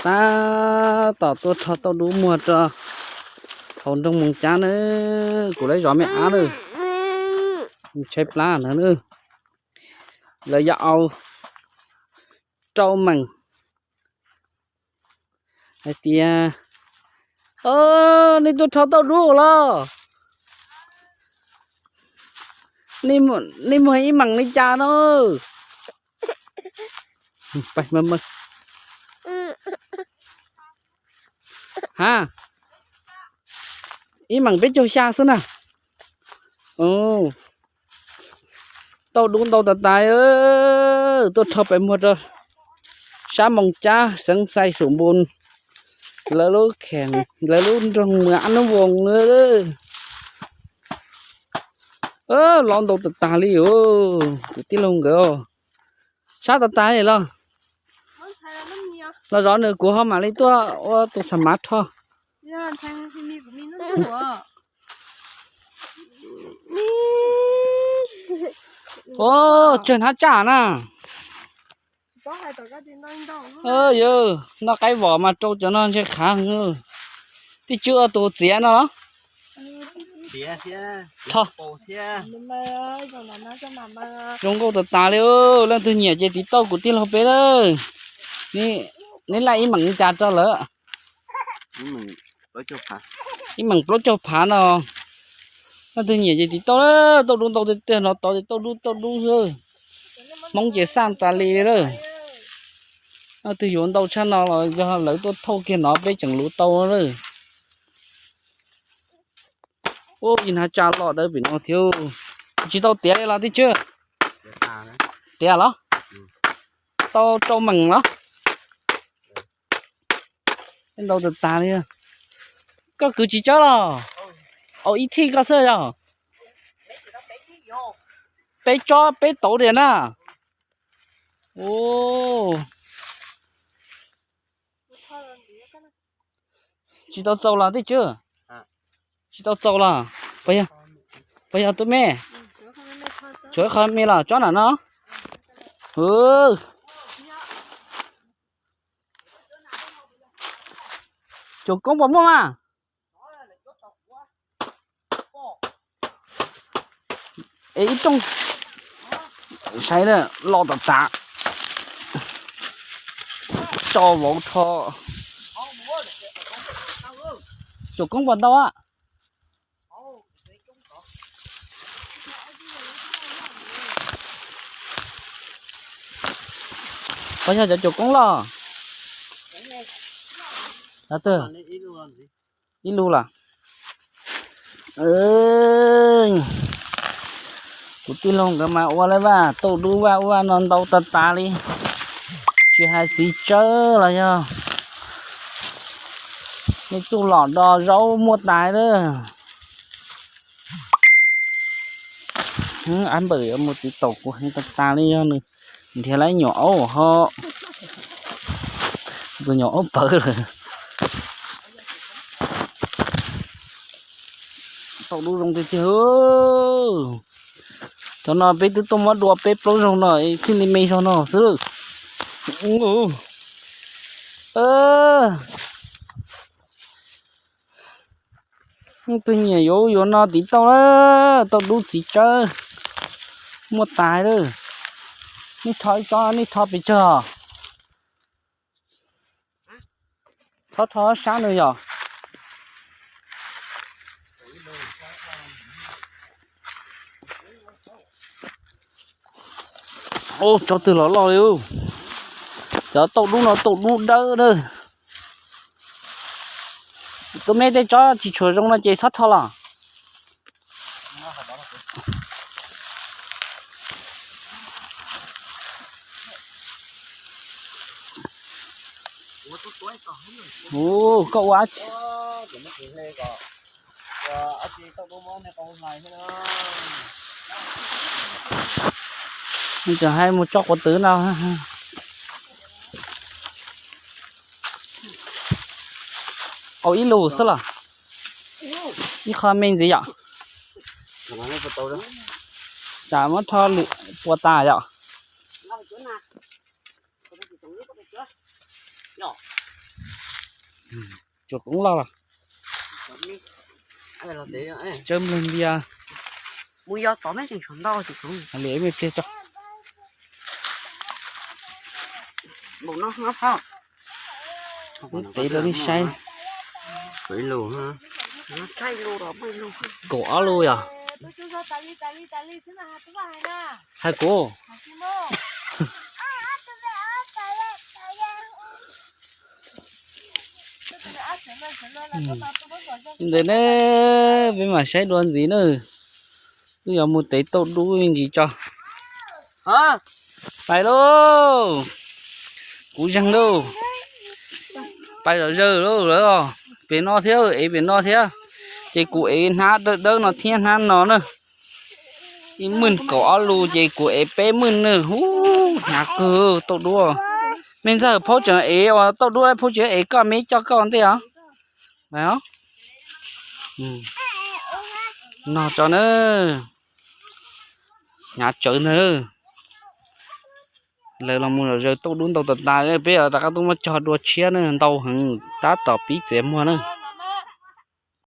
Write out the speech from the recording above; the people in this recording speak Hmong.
tab tom tuaj rho tauj dub muag rau hauv nroog Moos Cab na. Kuv lawv zov me ab na, tshaib plab ntawd na. Lawv yuav au rau meem hais tias, nej tuaj rho tauj dub los? Nej muag ib meem li cas no? Ha, ib meem peb caug xya xwb na. Tauj dub ntau tas tas, tuaj rho pem muag rau sab Moos Cab xeev Xais Xum Npus, lawv lub kheem, lawv lub nroog Mws Ab Nub Voos. Lov ntau tas tas li os, kuv tij laug nkawd. Sab tas tas li los? Los zov nws kuv ho mam li tuaj ua tus xa mav rho. Ua, tsawg hnab tsaj na. Yawg, noj qaib vos mas rau cov no ntshe khav heev. Tij Tswb ua tus txiav no los? Zoo nkauj tas tas li. Leej twg nyiam ces tiv tauj kuv tij laug peb lawm. Neb laij ib meem li cas rau lawm? Ib meem plaub caug phav no. Leej twg nyiam ces tiv tauj. Tauj dub ntau tiag tiag no, tod ces tauj dub tauj dub xwb. Hmoob ces xaj tas li lawm. Leej twg yuav ntau tshaj no los yog lawv tuaj thauj kiag no peb tseem luv tau lawm. Ub, ib hnab tsaj loj dawb pem no thiab. Tsis tau tiav li los Tij Tswb? Tiav los? Tau rau meem los? Ntau tas tas li. Koj kwv tsis tsawb los? Au, ib thij koj xwb yog? Peb tsob peb tauv diam na. Tsis tau txaus los Tij Tswb? Tsis tau txaus los? Puas yog tub me? Tshuav qhov me los tsob nram no. Cuam Koob puas muaj mas? Es ib rooj saib na, loj tas tas. Tso vauv rho. Cuam Koob puas ntau a? Puas yog cov Cuam Koob los? Ib lub los? Kuv tij laug nkawd mas ua lawm vaj, tauj dub vaj ub vaj no ntau tas tas li. Tsis hais txiv tsawb los yog nej txuj lom do zaub muaj tas lawm. Ab npawm yuav mus tiv taus kuv heev tas tas li, yog nws nrhiav lawv nyuam aub ho, tus nyuam aub pawv lawm. Tau dub zoo tiag tiag. Thaum no peb twb tuaj muab dua peb plaub zaug no thiaj li me zaug no xwb. Leej twg nyiam yuav yuav no tiv tauj, tauj dub txiv tsawb muaj tas lawm. Nej rho ib tsob, nej rho pes tsawg? Txhob rho sab no yog. Tsob twg los loj li. Cov tauj dub no tauj dub dawb na. Tus me tej tsob tsis tshua zoo no ces txhob rho los. Ua, koj ua tseem hais mus tso quav twv no. Au ib lus xwb los? Ib qho me ntxiv yom. Tsam muab rho lwm puas tas yom. Tsuas koob loj los. Tsawb nplawg ntias. Mus yos tod me ntsis tso. Wb tev rau nej saib. Kaum ob lub yog. Hais kuv. Ntawd ne, peb mam saib dua ntxiv na. Wb yuav mus tev tauj dub me ntsis tso. Pais lauj. Kuv zeeg lauj. Pais zom zaws lauj lawm. Pem no thiab, ev pem no thiab. Ces kuv ev hnab dawb dawb no thiab hnab no na. Ib mwj kaum ob lus ces kuv ev peb mwj na. Ub, hnyav kawg tauj duab. Me ntxawg, Phaub tseem ev uas tauj duab, Phaub tsis ev koj, me coj koj ntej os. Nog tso na. Hnyav tsawv na. Lawv los mus zom zaws tauj dub ntau tas tas, peb rov qab tuaj muab cog dua tshiab na, ntau heev tab tom pib txiav muag na.